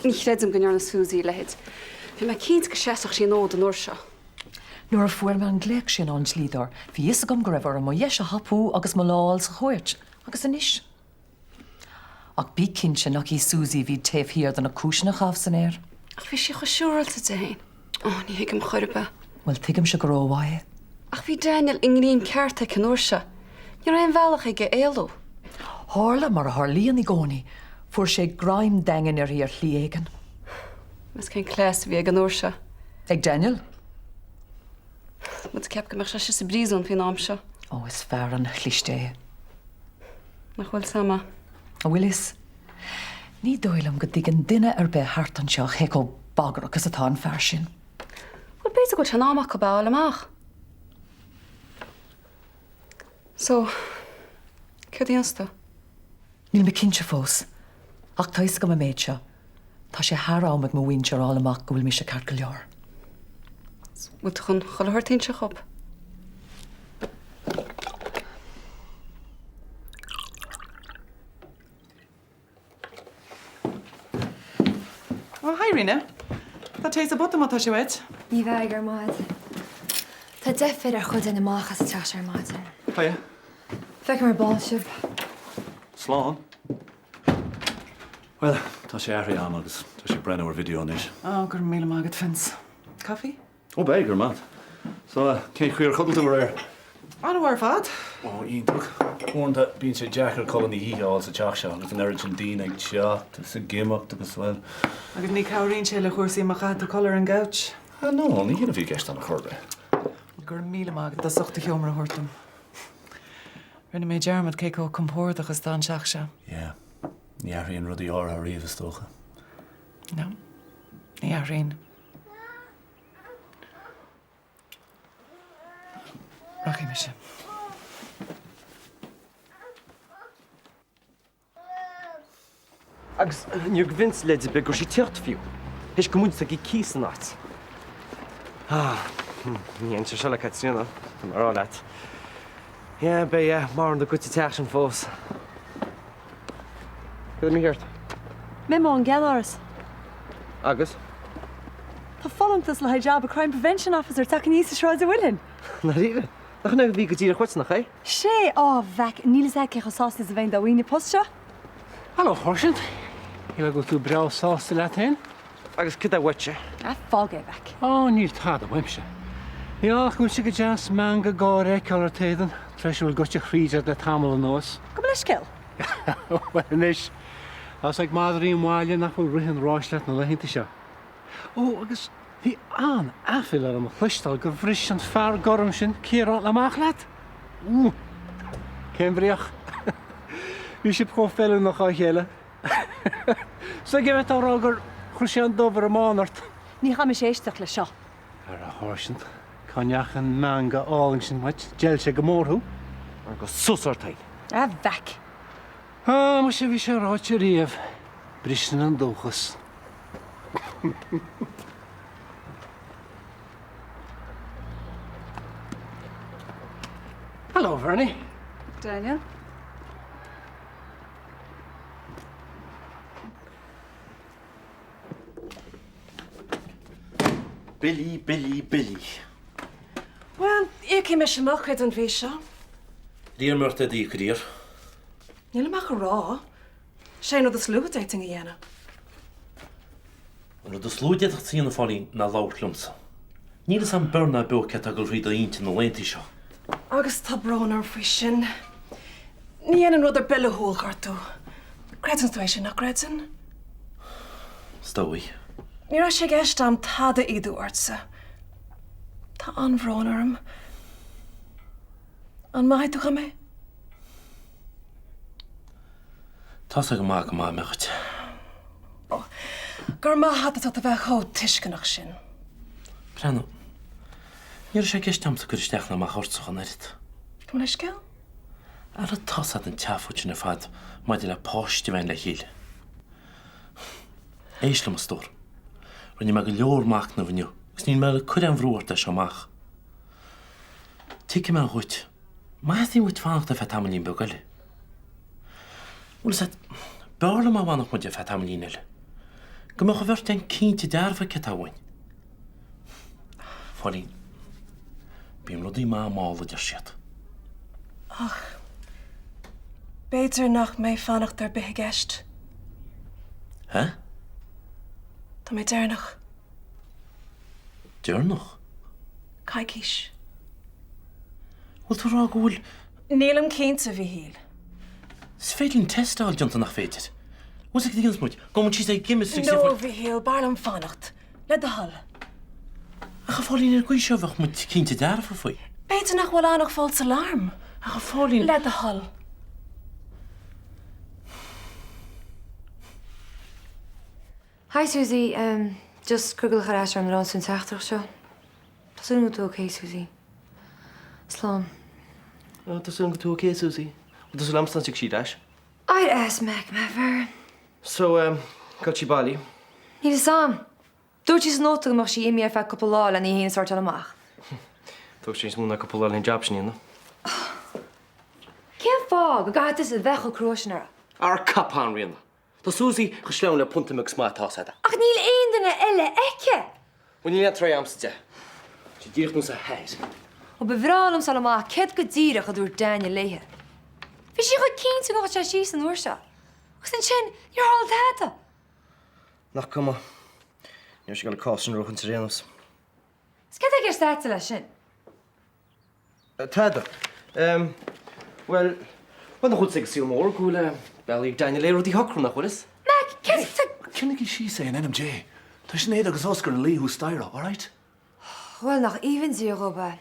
Ní chreidim go ndearna Suzy a leithéid. Bhí mé cinnte go seasfadh sí an fhód an uair seo. Nuair a fuair mé an glaoch sin ón dlíodóir, bhí fhios agam go raibh orm mo dheis a thapú agus mo lá a fháil sa chúirt. Agus anois? Ach bí cinnte nach í Suzy a bhí taobh thiar de na cúiseanna a chaitheamh san aer. Ach bhí sí chomh siúráilte di féin. Ó, ní thuigim chor ar bith. Bhuel, tuigimse go rómhaith é. Ach bhí Daniel i ngreim ceart aici an uair seo. Ní raibh aon bhealach aige éalú. Tharla mar a tharlaíonn i gcónaí, fuair sé greim daingean uirthi ar shlí éigin. Meas cén cleas a bhí aige an uair seo? Ag Daniel? Muid ag ceapadh go mbeadh sé istigh sa bpríosún faoin am seo. Ó, is fear an-chliste é. Nach bhfuil 's a'm. An bhfuil fhios? Ní dóigh liom go dtuigeann duine ar bith thart anseo cé chomh bagrach is atá an fear sin. Bhuel, b'fhéidir go bhfuil sé in am acu é a fháil amach. So, céard a dhéanfas tú? Níl mé cinnte fós. Ach tá fhios agam an méid seo, tá sé thar am ag mo mhuintir a fháil amach go bhfuil mise ceart go leor. Bhfuil tú chun chuile shórt a inse dhób? Ó, hi Ríona. Tá tae sa bpota má tá sé uait. Ní bheidh, go raibh maith agat. Tá deifir ar chuile dhuine amach as an teach seo ar maidin. Hiya. Feicim ar ball sibh. Slán. Bhuel, tá sé athraithe agam agus tá sé ag breathnú ar video anois. Ó, go raibh míle maith agat, Vince. Coffee? Ó, beidh, go raibh maith. So, cén chaoi ar chodail tú aréir? An-mhaith ar fad. Ó, iontach. Uaireanta, bíonn sé deacair codladh na hoíche a fháil sa teach seo agus an oiread sin daoine ag teacht agus ag imeacht agus, bhuel. Agus ní chabhraíonn sé le chúrsaí má chaitheann tú codladh ar an gcouch. Ah, no, ní hin a bhí i gceist agam ar chor ar bith. Go raibh míle maith agat as ucht do sheomra a thabhairt dom. Rinne mé dearmad cé chomh compordach is atá an teach seo. Yeah. Ní athraíonn rudaí áirithe riamh, is dócha. No. Ní athraíonn. Rachaidh mise. Agus níor thug Vince leid ar bith go raibh sí ag tíocht fiú. Théis go muid ag cíos an áit. Ah, ní dhéanann sé seo le Caitríona, tá mé a rá leat. Yeah, beidh mórán de goitse sa teach sin fós. Cad é mícheart? Memo ón gceannáras. Agus? Tá folúntas le haghaidh jab a Crime Prevention Officer tagtha aníos i Sráid an Mhuilinn. Ndáiríre? Nach in é a bhí go díreach uait, nach é? Sé! Á, a mhac, níl fhios a'd cé chomh sásta is a bheinn dá bhfaighinn an post seo. Hello, a Sháirsint. Shílfeá go bhfuil tú breá sásta leat féin. Agus cad é uaitse? Ah, fág é, a mhac. Ó, níl tada uaimse. Níl ach go bhfuil sé go deas meangadh gáire a fheiceáil ar t'éadan, tar éis a bhfuil goite thríd agat le tamall anuas. Gabh mo leithscéal. Bhuel anois, tá's ag madraí an bhaile nach bhfuil rith an ráis leat na laethanta seo. Ó, agus bhí an-aiféala orm a chloisteáil gur bhris an fear gorm sin, Ciarán, amach leat! Ú! Cén bhríoch? Bhí sibh chomh feiliúnach dhá chéile. So cé bheith á rá gur chuir sé an dubh ar an mbán ort? Ní chaithfidh mise éisteacht leis seo. Ara, a Sháirsint, cá ndeachaigh an meangadh álainn sin uait? D'fheil sé go mór thú. Agus sos ort fhéin. A mhac! Á, muise, bhí sé ráite riamh, briseann an dóchas. Hello, Vernie. Daniel. Billí, billí, billí. Bhuel, íocfaidh mise mo chuid an mhí seo. D'iarr mé ort é d'íoc aréir. Nílim ach a rá. Sé an rud is lú a d'fhéadfainn a dhéanamh. An rud is lú a d'fhéadfadh tú a dhéanamh, a Phóilín, ná labhairt liomsa. Níl fhios a'm beo ná beo céard tá ag dul thrí d'intinn na laethanta seo. Agus tá brón orm faoi sin. Ní dhéanfainn rud ar bith le thú a ghortú. Creideann tú é sin, nach gcreideann? Is dóigh. Ní raibh sé i gceist a'm tada a ídiú ortsa. Tá an-bhrón orm. An maithfidh tú dhom é? Tá's agam go maith go maithfidh mé dhuit. Ó, go raibh maith agat as ucht a bheith chomh tuisceanach sin. Breathnaigh. Ní raibh sé i gceist a'msa cur isteach ná amach ortsa ach an oiread. Gabh mo leithscéal? Ara tá's a'd an tseafóid sin ar fad maidir le páiste a bheith le chéile. Éist liom, a stór. Rinne mé go leor machnaimh inniu agus níl mé ag cur aon bhrú ort as seo amach. Tuigfidh mé dhuit. Má theastaíonn uait fanacht ar feadh tamaillín beag eile. Bhfuil fhios a'd, b'fhearr liom dá bhfanfadh muid ar feadh tamaillín eile. Go mbeadh an bheirt againn cinnte dearfa céard atá uainn. A Phóilín, bíonn rudaí maith mall a deir siad. Ach b'fhéidir nach mbeidh fanacht ar bith i gceist. Hé? Tá mé deireanach. Deireanach? Coicís. Bhfuil tú ag rá go bhfuil. Nílim cinnte, a Mhíchíl. Is féidir linn tástáil déanta nach féidir? Bhfuil a fhios agat cad a dhéanfas muid? Gabhfaidh muid síos ag gceimist agus No, a Mhíchíl, b'fhearr liom fanacht. Le do thoil. Ach a Phóilín ar an gcaoi seo bheadh muid cinnte dearfa faoi. B'fhéidir nach bhfuil ann ach false alarm. Ach a Phóilín. Le do thoil. Hi Susie, em, just cuir glaoch ar ais orm nuair a fhaigheann tú an teachtaireacht seo. Tá súil agam go bhfuil tú ok, Susie. Slán. Ó, tá súil agam go bhfuil tú ok, Susie. Bhuel, tá súil agamsa nach dtiocfaidh sí ar ais. I'd ask Mac, maith fear. So, em, cá bhfuil sí bailithe? Níl fhios a'm. Dúirt sí sa nóta go mbeadh sí imithe ar feadh cúpla lá lena í féin a sortáil amach. Tógfaidh sé níos mó ná cúpla lá le an jab sin a dhéanamh. Cén fáth go gcaithfidh tusa a bheith chomh crua sin uirthi? Ar cupán, Ríona. Tá Susie chomh sleamhain le punt ime agus maith atá fhios agat. Ach níl aon duine eile aici! Bhuel, níl aon tráth a'msa di. Tá sí díreach nós a hathair. Ó, ba bhreá liomsa fháil amach céard go díreach a dúirt Daniel léithe. Bhí sí chomh cinnte go ngabhfadh sé síos an uair seo. Agus ansin, níor tharla tada! Nach cuma. Ní raibh sí ag dul an cás sin a bhuachaint ar aon nós. Is céard tá i gceist a'dsa leis sin? Tada. Bhuel, bhuel nach bhfuil fhios ag an saol mór go bhfuil bealaí ag Daniel le rudaí a shocrú, nach bhfuil fhios? Mac, céard tá. Coinnigí síos é in ainm Dé. Tá Sinéad agus Oscar ina luí thuas staighre, alright? Bhuel, nach aoibhinn Dia dhób é.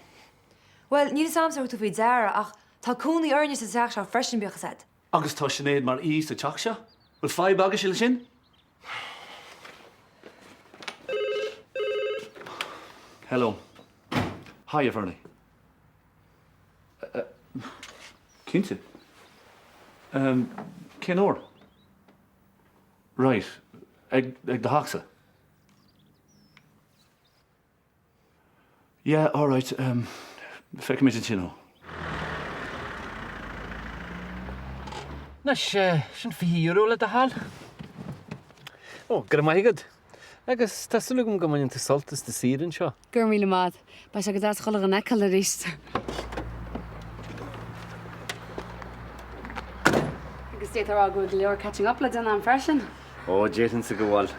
Bhuel, níl fhios a'msa ar thug tú faoi deara ach tá cónaí orainne sa teach seo freisin, bíodh fhios a'd. Agus tá Sinéad mar aoi sa teach seo? Bhfuil fadhb agaibhse leis sin? Hello. Hiya, Bernie. Cinnte. Cén uair? Right. Ag do theachsa? Yeah, alright, feicfimid ansin thú. Anois, sin €20 le do thoil. Ó, go raibh maith agat. Agus tá súil agam go mbaineann tú sult as do saoire anseo. Go raibh míle maith. Beidh sé go deas chuile dhuine a fheiceáil arís. Agus d'fhéadfá a rá go bhfuil go leor catching up le déanamh agam freisin. Ó, déarfainnse go bhfuil.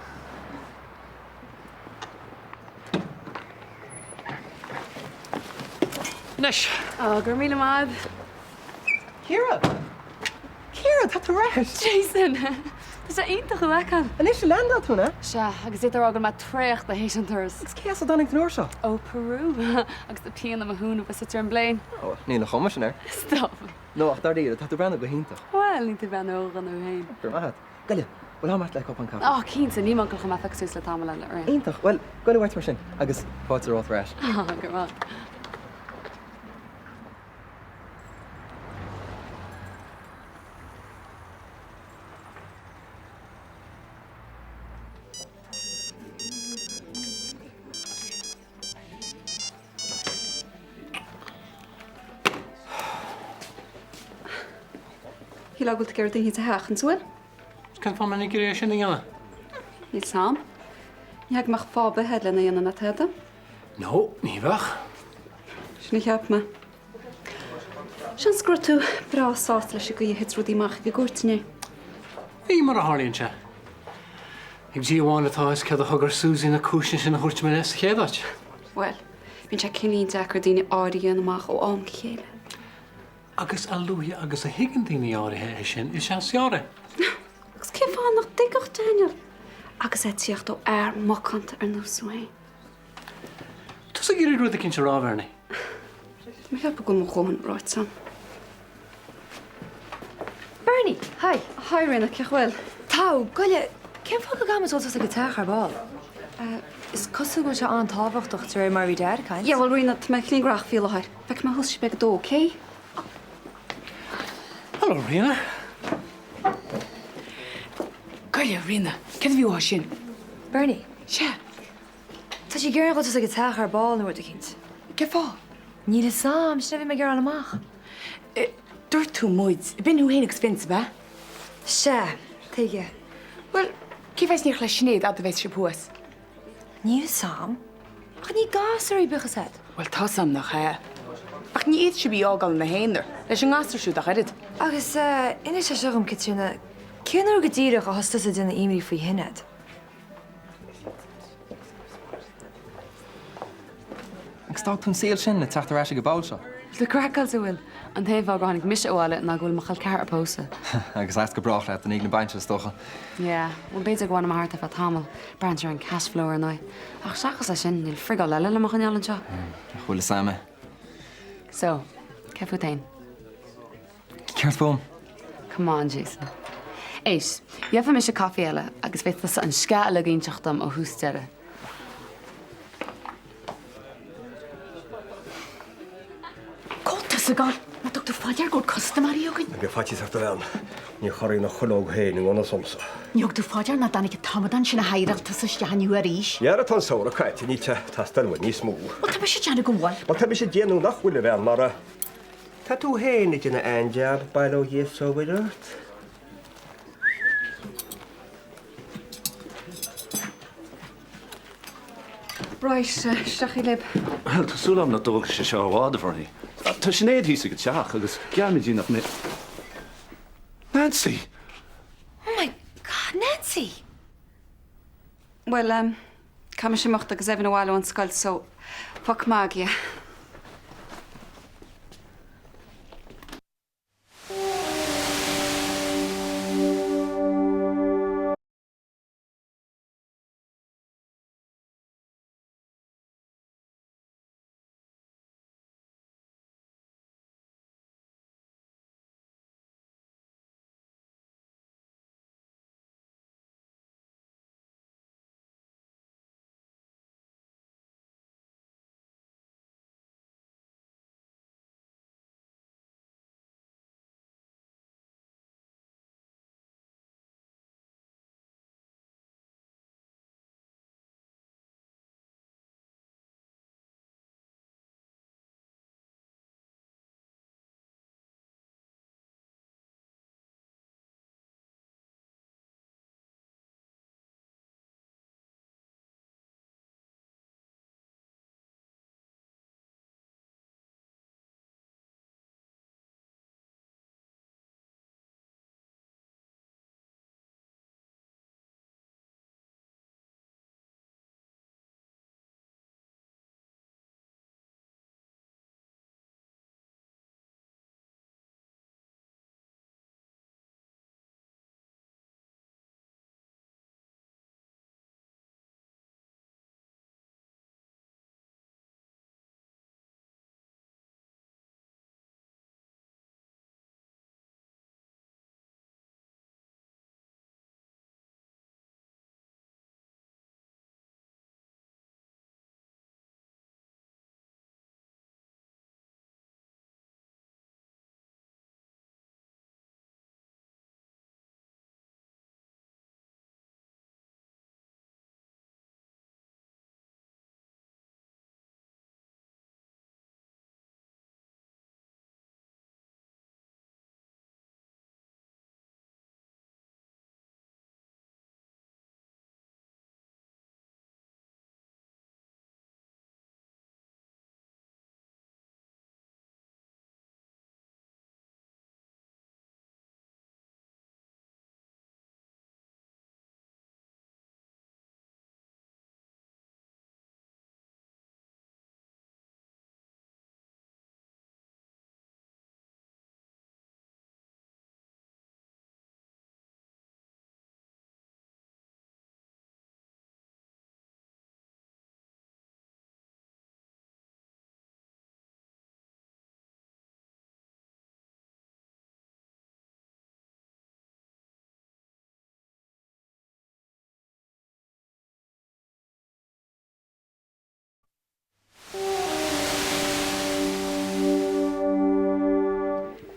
Anois. Ó, go raibh míle maith agat. Ciara! Ciara, tá tú ar ais! Jason! Tá sé iontach thú a fheiceáil. Anois a leaindeáil tú, an ea? Sea, agus d'fhéadfá a rá go bhfuil mé traochta théis an turas. Agus cé as a dtáinig tú an uair seo? Ó, Peru. Agus tá pian i mo thún ó bheith suite ar an bpléin. Ó, níl an chuma sin air. Stop. No, ach dáiríre, tá tú ag breathnú go hiontach. Bhuel, níl tú ag breathnú ródhona thú féin. Go raibh maith agat. Goile, bhfuil am agat le cupán caife? Ó, cinnte, níl mé ag dul chun bheith ag suas le tamall eile, ar aon. Iontach, bhuel, goile uait mar sin, agus fáilte romhat ar ais. Go raibh maith. Shílfeá go bhfuil tú ag iarraidh duine éicint a sheachaint, an bhfuil? Cén fáth a mbeinn ag iarraidh é sin a dhéanamh? Níl 's a'm. Ní hea go mbeadh fáth ar bith a'd lena dhéanamh ná tada. No, ní bheadh. Sin a cheap mé. Seans go raibh tú breá sásta leis an gcaoi a thit rudaí amach ag an gcúirt inné. Bhí, mar a tharlaíonn sé. Ag Dia amháin atá a fhios céard a thug ar Susie na cúiseanna sin a thabhairt i mo leith sa chéad áit. Bhuel, bíonn sé cineáilín deacair daoine áirithe a dhéanamh amach ó am go chéile. Agus a luaithe agus a thuigeann daoine áirithe é sin, is ea is fearr é. Agus cén fáth nach dtuigfeadh Daniel? Agus é ag tíocht ó fhear macánta ar nós tú féin. Tusa ag iarraidh rud eicínt a rá, Bernie? Tá mé ag ceapadh go bhfuil mo dhóthain ráite a'm. Bernie, Hi. Hi Ríona, cén chaoi a bhfuil? Tá, goile, cén fáth go gcaithfimid dul suas ag an teach ar ball? Is cosúil go bhfuil sé an-tábhachtach de réir mar a bhí Dad ag caint. Yeah, bhuel Ríona, tá mé cineáilín gnóthach faoi láthair. Feicfidh mé thuas sibh ag a dó, okay? Hello, Ríona. Goile, Ríona, céard a bhí uathu sin? Bernie. Sea. Tá sí ag iarraidh dul suas ag an teach ar ball nó rud eicínt. Cén fáth? Níl fhios a'm, sin a bhí mé ag iarraidh a fháil amach. Dúirt tú muid. B'in thú fhéin agus Vince, ab ea? Sea, tuige. Bhuel, Cén fáth níor chlis Sinéad fhad a bheas sibh thuas? Níl 'fhios a'm. Ach ní gasúir, bíodh 'fhios a'd. Bhuel, tá's a'm nach ea. Ach ní fhéadfadh sibh í a fhágáil ina haonar leis an ngasúr siúd ach oiread. Agus inis é seo dhom, Caitríona, cén uair go díreach a thosaigh tusa ag déanamh imní faoi Shinéad? Agus d'fhág tú an saol sin le teacht ar ais ag an bpoll seo. Tá tú craiceáilte, an bhfuil? An t-aon fáth gur tháinig mise abhaile ná go bhfuil mo chol ceathar ag pósadh. Agus as go brách leat i ndiaidh na bainse, is dócha. Yeah, bhuel b'fhéidir go bhfanfaidh mé thart ar feadh tamaill. Braitheann sé ar an cash flow ar ndóigh. Ach seachas é sin, níl friogal eile le mo choinneáil anseo. Nach bhfuil 'fhios a'm é. So, céard fút fhéin? Céard fúm? Come on, Jason. Éist, gheobhaidh mise caife eile agus féadfaidh tusa an scéal uilig a inseacht dom ó thús deireadh. Cá bhfuil tusa ag gabháil? Má thug tú fá dear go bhfuil custaiméirí againn. Bhí faitíos ort a bhean. Ní chorraíonn an chuileog féin i ngan fhios domsa. Ní thug tú fá dear nach dtáinig an t-amadán sin a shadhráil tusa isteach inniu arís. Dhera tá an samhradh caite, níl sé ag teastáil uainn níos mó. Bhuel tá mise ag déanamh go bhfuil. Bhuel tá mise ag déanamh nach bhfuil a bhean mar a. Tá tú féin ag déanamh an-jab, bail ó Dhia is ó Mhuire ort. Right, isteach libh. Bhuel, tá súil agam nach dtógfaidh sé seo i bhfad, a Bhernie. Tá Sinéad thíos ag an teach agus geallaim di nach mbeidh. Nancy! Oh my God, Nancy! Bhuel, caithfidh mise imeacht agus Evan abhaile ón scoil so fuck magia.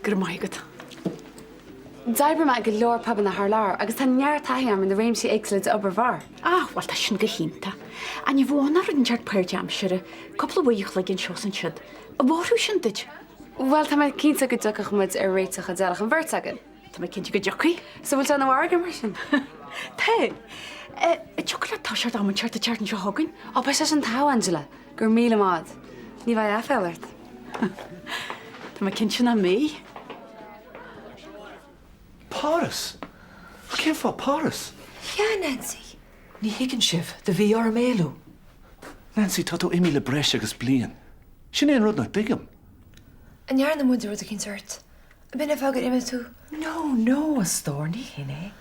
Go raibh maith agat. D'oibrigh mé i go leor pubanna thar lear agus tá neart taithí agam ar na réimsí éagsúla d'obair bheáir. Ah, bhuel tá sin go hiontach. Ach ní bheadh ann ach rud inteacht páirtaimseartha, cúpla uair a chloig anseo is ansiúd. An bhfóirfeadh sin duit? Bhuel, tá mé cinnte go dtiocfadh muid ar réiteach a d'fheilfeadh an bheirt againn. Tá mé cinnte go dtiocfaidh. So bhfuil sé ina mhargadh mar sin? Tá. An dtiocfadh leat toiseacht am inteacht an tseachtain seo chugainn? Ó, beidh sé sin togha, Angela. Go raibh míle maith agat. Ní bheidh aiféala ort. Tá mé cinnte nach mbeidh. Páras? Cén fáth Páras? Yeah, Nancy. Ní thuigeann sibh, do bhí orm éalú. Nancy, tá tú imithe le breis agus bliain. Sin é an rud nach dtuigim. An ndearna muide rud eicínt ort? Ab in an fáth gur imigh tú? No, no, a stór, ní hin é.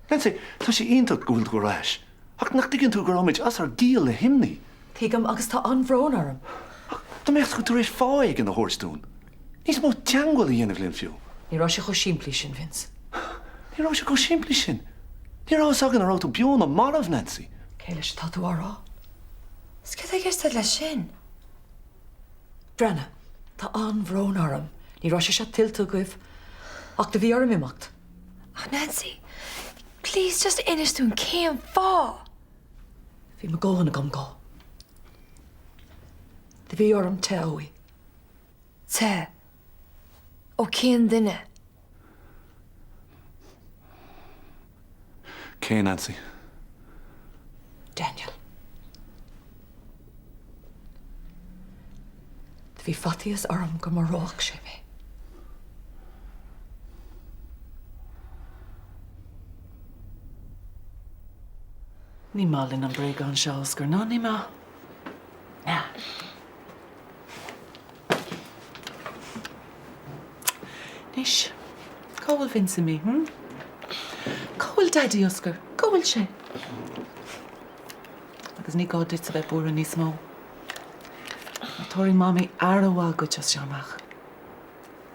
Nancy, tá sé iontach go bhfuil tú ar ais. Ach nach dtuigeann tú go raibh muid as ár gciall le himní? Tuigim agus tá an-bhrón orm. Ach dá mbeadh tú tar éis fáth éigin a thabhairt dúinn? Níos mó teangmháil a dhéanamh linn fiú? Ní raibh sé chomh simplí sin, Vince. Ní raibh sé chomh simplí sin. Ní raibh fhios againn an raibh tú beo nó marbh, Nancy. Cé leis atá tú á rá? Is céard tá i gceist agat leis sin? Breathnaigh, tá an-bhrón orm. Ní raibh sé seo tuillte agaibh. Ach do bhí orm imeacht. Ach Nancy, please just inis dúinn cén fáth! Bhí mo dhóthain agam dhó. Do bhí orm teitheadh uaidh. Teitheadh? Ó cén duine? Cé, Nancy? Daniel. Do bhí faitíos orm go maródh sé mé. Ní maith linn an bréagán seo, Oscar, ná ní maith? Ná. Anois, cá bhfuil Vince imithe, hm? Cá bhfuil Daidí, Oscar? Cá bhfuil sé? Agus ní gá duit a bheith buartha níos mó. Mar tabharfaidh Mamaí aire mhaith dhuit as seo amach.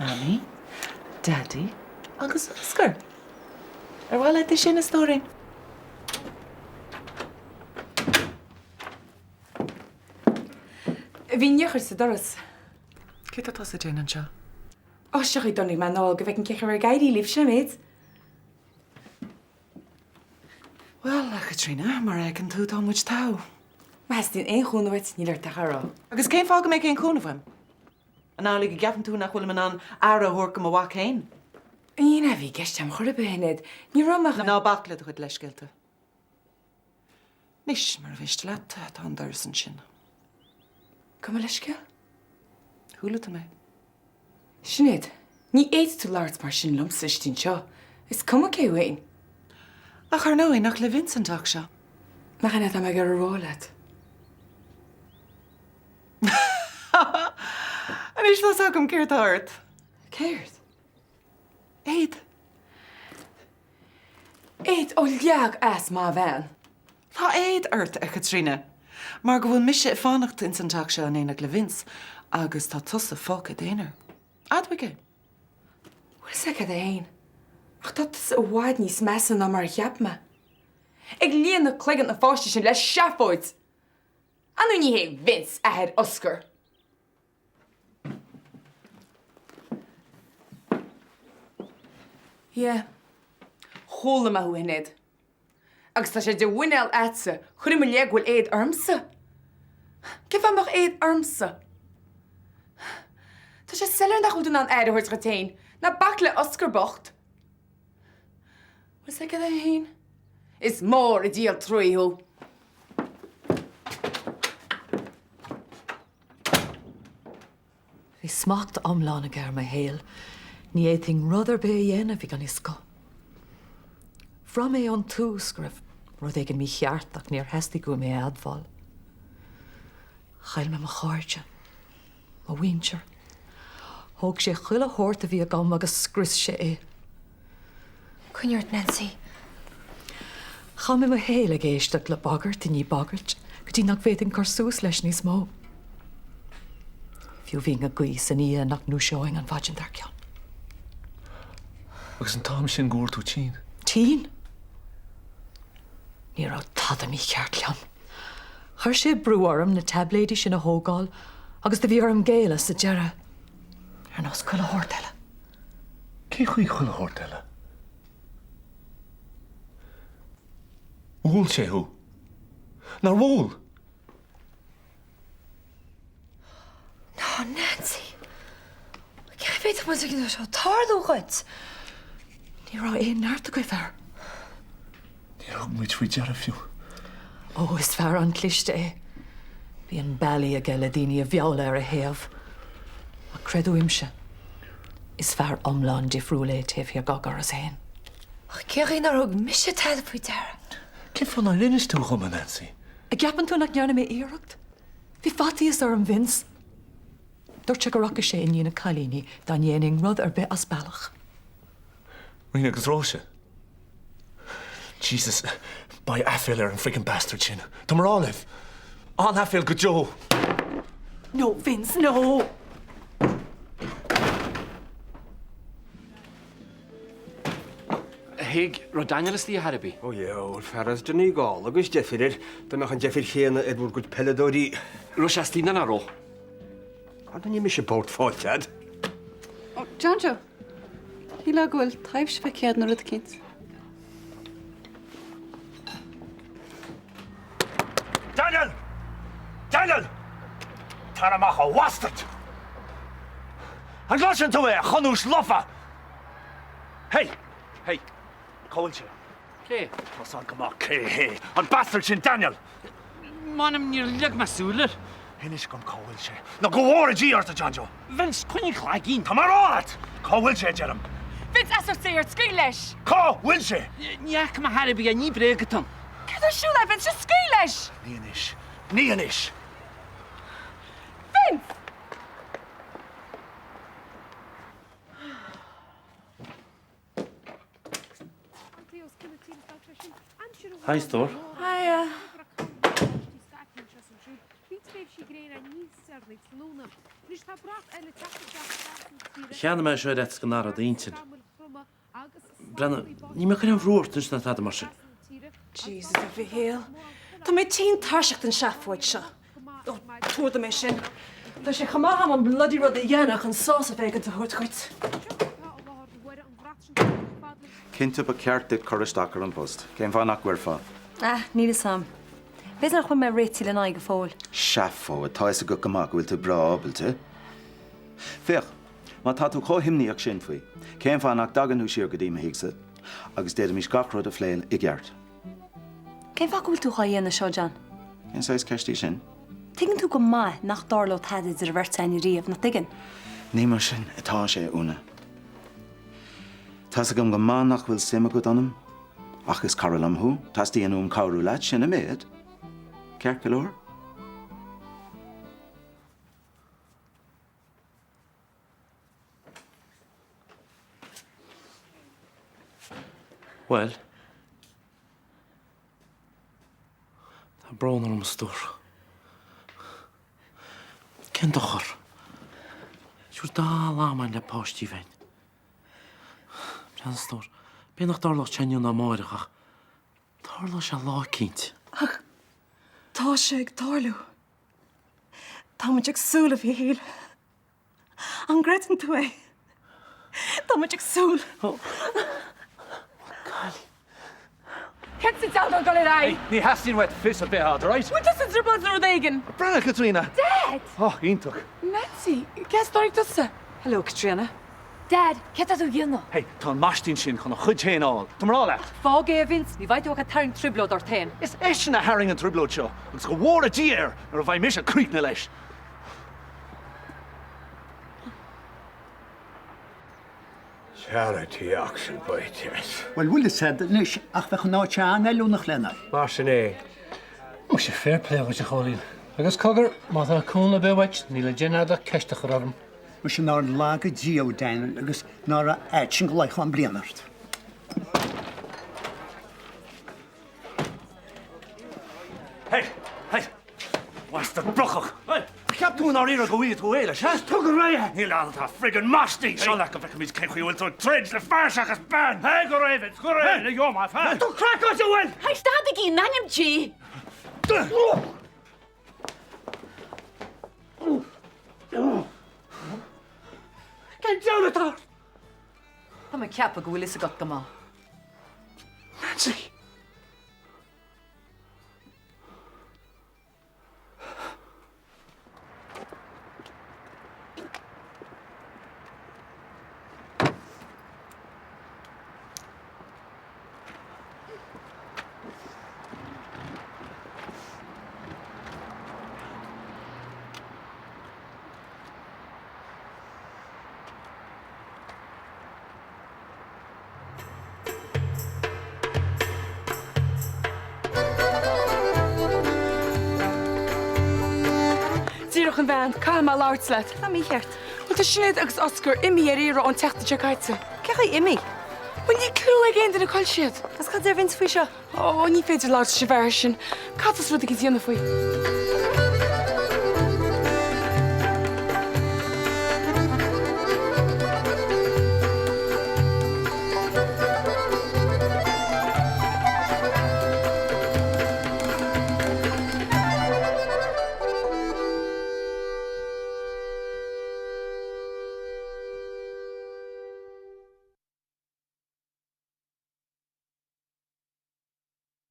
Mamaí, Daidí agus Oscar. Ar mhaith leat é sin, a stóirín? Bhí an eochair sa doras. Céard atá tusa ag déanamh anseo? Ó, seo chuig dtáinig mé anall go bhfeicfinn cén chaoi a raibh ag éirí libh, sin an méid. Bhuel, a Chaitríona, mar a fheiceann tú, tá muid togha. Má theastaíonn aon chúnamh uait, níl ort ach a rá. Agus cén fáth go mbeadh aon chúnamh uaim? An amhlaidh go gceapann tú nach bhfuilim in ann aire a thabhairt do mo mhac féin? Ní hin a bhí i gceist agam chor ar bith, a Shinéad. Ní raibh mé Ná bac le do chuid leithscéalta. Anois, mura mhiste leat, tá an doras ansin. Gabh mo leithscéal? Chuala tú mé. Sinéad, ní fhéadfaidh tú labhairt mar sin liomsa istigh anseo. Is cuma cé thú fhéin. Ach ar ndóigh, nach le Vince an teach seo? Nach in é atá mé ag iarraidh a rá leat? Anois tá's agam céard tá ort. Céard? Éad. Éad? Ó leag as mo bhean. Tá éad ort, a Chaitríona, mar go bhfuil mise ag fanacht ins an teach seo in éineacht le Vince agus tá tusa fágtha i d'aonar. Admhaigh é. Bhfuil fhios agat é fhéin, ach tá tusa i bhfad níos measa ná mar a cheap mé. Ag líonadh cloigeann an pháiste sin le seafóid! Ar ndóigh ní hé Vince athair Oscar. Yeah. Chuala mé thú, a Shinéad. Agus tá sé de mhuineál a'dsa cur i mo leith go bhfuil éad ormsa. Cén fáth a mbeadh éad ormsa? Tá sé soiléir nach bhfuil tú in ann aire a thabhairt dhuit féin. Ná bac le Oscar bocht. Bhfuil fhios agat é féin? Is mór an díol truaí thú. Bhí smacht iomlán aige ar mo shaol. Ní fhéadfainn rud ar bith a dhéanamh a bhí gan fhios dhó. Bhraith mé ón tús go raibh rud éigin mícheart ach níor theastaigh uaim é a admháil. Chaill mé mo chairde. Mo mhuintir. Thóg sé chuile shórt a bhí agam agus scrios sé é. Coinnigh ort, Nancy. Chaith mé mo shaol ag éisteacht le bagairt i ndiaidh bagairt go dtí nach bhféadfainn cur suas leis níos mó. Fiú bhínn ag guí san oíche nach ndúiseoinn an mhaidin dár gcionn. Agus an t-am sin go bhfuair tú tinn? Tinn? Ní raibh tada mícheart liom. Chuir sé brú orm na taibléidí sin a thógáil agus do bhí orm géilleadh sa deireadh. Ar nós chuile shórt eile. Cén chaoi chuile shórt eile? Bhuail sé thú. Nár bhuail? Ná, Nancy. Cén chaoi a bhféadfadh muid ligean dó seo tarlú dhuit? Ní raibh aon neart agaibh air. Níor thug muid faoi deara fiú. Ó, is fear an-chliste é. Bíonn bealaí aige le daoine a mhealladh ar a thaobh. Ach creid uaimse, is fear iomlán difriúil é taobh thiar dá dhoras fhéin. Ach cén chaoi nár thug mise tada faoi deara? Cén fáth nár inis tú dhom, a Nancy? An gceapann tú nach ndearna mé iarracht? Bhí faitíos orm, Vince. Dúirt sé go rachadh sé i ndiaidh na cailíní dá ndéanfainn rud ar bith as bealach. Ríona agus Róise? Jesus, beidh aiféal ar an freaking bastard sin. Tá mé a rá libh. An-aiféal go deo. No, Vince, no! A Thig, raibh Daniel istigh ar chor ar bith? Ó yeah, bhuel fear as Donegal agus deifir air, dá mbeadh an deifir chéanna ar bhur gcuid peileadóirí. Raibh sé istigh nó nach raibh? Ar ní mise bord fáilte a'd. Ó, John Joe, shílfeá go bhfuil taibhse feicthe a'd nó rud eicínt. Daniel! Daniel! Tar amach, a bhastard! An gcloiseann tú é, a chunúis lofa? Hey! Hey! Cá bhfuil sé? Cé? Tá's a'd go maith cé hé! An bastard sin Daniel! M'anam níor leag mé súil air. Inis dom cá bhfuil sé, nó go bhfóire Dia ort, a John Joe! Vince, coinnigh laigín! Tá mé a rá leat! Cá bhfuil sé, a deirim? Vince, as ucht Dé ort, scaoil leis! Cá bhfuil sé? Ní fhaca mé chor ar bith é, ní bréag atá ann. Céard ar siúl, a Vince? Just scaoil leis! Ní anois. Ní anois! Vince! Hi, stór. Hiya. Cheannaigh mé seo ar fhaitíos go n-athródh d'intinn. Breathnaigh, níl mé ag cur aon bhrú ort anois ná tada mar sin. Jesus, a Mhichéal. Tá mé tinn tuirseach den seafóid seo. Ó, tabhair dom é sin. Tá sé chomh maith agam an bloody rud a dhéanamh chun sásamh éigin a thabhairt dhuit. Cinnte, ba cheart duit cur isteach ar an bpost. Cén fáth nach gcuirfeá? Ah, níl fhios a'm. B'fhéidir nach bhfuil mé réitithe lena aghaidh go fóill. Seafóid, tá fhios agat go maith go bhfuil tú breá ábalta. Féach, má tá tú chomh himníoch sin faoi, cén fáth nach dtagann tú siar go dtí mo thigse agus d'fhéadfaimis gach rud a phlé i gceart? Cén fáth go bhfuil tú dhá dhéanamh seo, John? Cén saghas ceist í sin? Tuigeann tú go maith nach dtarlódh tada idir an bheirt againn riamh, nach dtuigeann? Ní mar sin atá sé, a Úna. Tá's agam go maith nach bhfuil suim agat ionam, ach is cara liom thú, teastaíonn uaim cabhrú leat, sin an méid. Ceart go leor? Bhuel, tá brón orm a stór. Cén dochar? Is dá lamáin le páistí bheinn. Breathnaigh a stór, b'fhéidir nach dtarlódh sé inniu ná amáireach ach tarlóidh sé lá eicínt. Ach tá sé ag tarlú. Tá muid ag súil, a Mhichéal. An gcreideann tú é? Tá muid ag súil. Céard sa diabhal atá ag dul ar aghaidh? Ní theastaíonn uait fios ar bith a fháil, alright? Bhfuil tusa i dtrioblóid nó rud éigin? Breathnaigh, Caitríona! Dad! Oh, iontach. Nancy, cén as a dtáinig tusa? Hello, Caitríona. Dad, céard tá tú a dhéanamh? Hey, tá an maistín sin chun a chuid féin a fháil. Tá mé a rá leat. Fág é, a Vince, ní bheidh tú ach ag tarraingt trioblóid ort féin. Is eisean a tharraing an trioblóid seo, agus go bhfóire Dia air nuair a bheidh mise críochnaithe leis. Charity auction by chance. Bhuel, bhfuil fhios a'd anois ach bheadh an áit seo an-fheiliúnach lena. Mar sin é. Muise, fair play dhuit, a Chóilín. Agus cogar, má tá cúnamh ar bith uait, níl le déanamh a'd ach ceist a chur orm. Muise nár laga Dia thú, Daniel, agus nár fhad sin go luífeá an bliain ort. Hey! Hey! Bastard brocach! Hey! Cheap tú i ndáiríre go bhfaighidh tú é leis, ha? Tóg ar aghaidh é! Níl ann, tá friggin' maistín! Seo leat go bhfeicfimid cén chaoi a bhfuil tú ag troid le fear seachas bean! Hey, go raibh it! Go raibh! Hey! Go maith, ha? Tú craiceáilte, an bhfuil? Hey, stadaigí, in ainm Dé! Cén diabhal atá ort? Tá mé ag ceapadh go bhfuil fhios agat go maith. Nancy! díreach an bhean, caithfidh mé labhairt leat. Tá mícheart. Bhuel tá Sinéad agus Oscar imithe ar iarraidh ón tseachtain seo caite. Cén chaoi imithe? Bhuel níl clue ag aon duine cá bhfuil siad. Agus cad deir Vince faoi seo? Ó, ní féidir labhairt leis an bhfear sin. Caithfidh tusa rud éigin a dhéanamh faoi.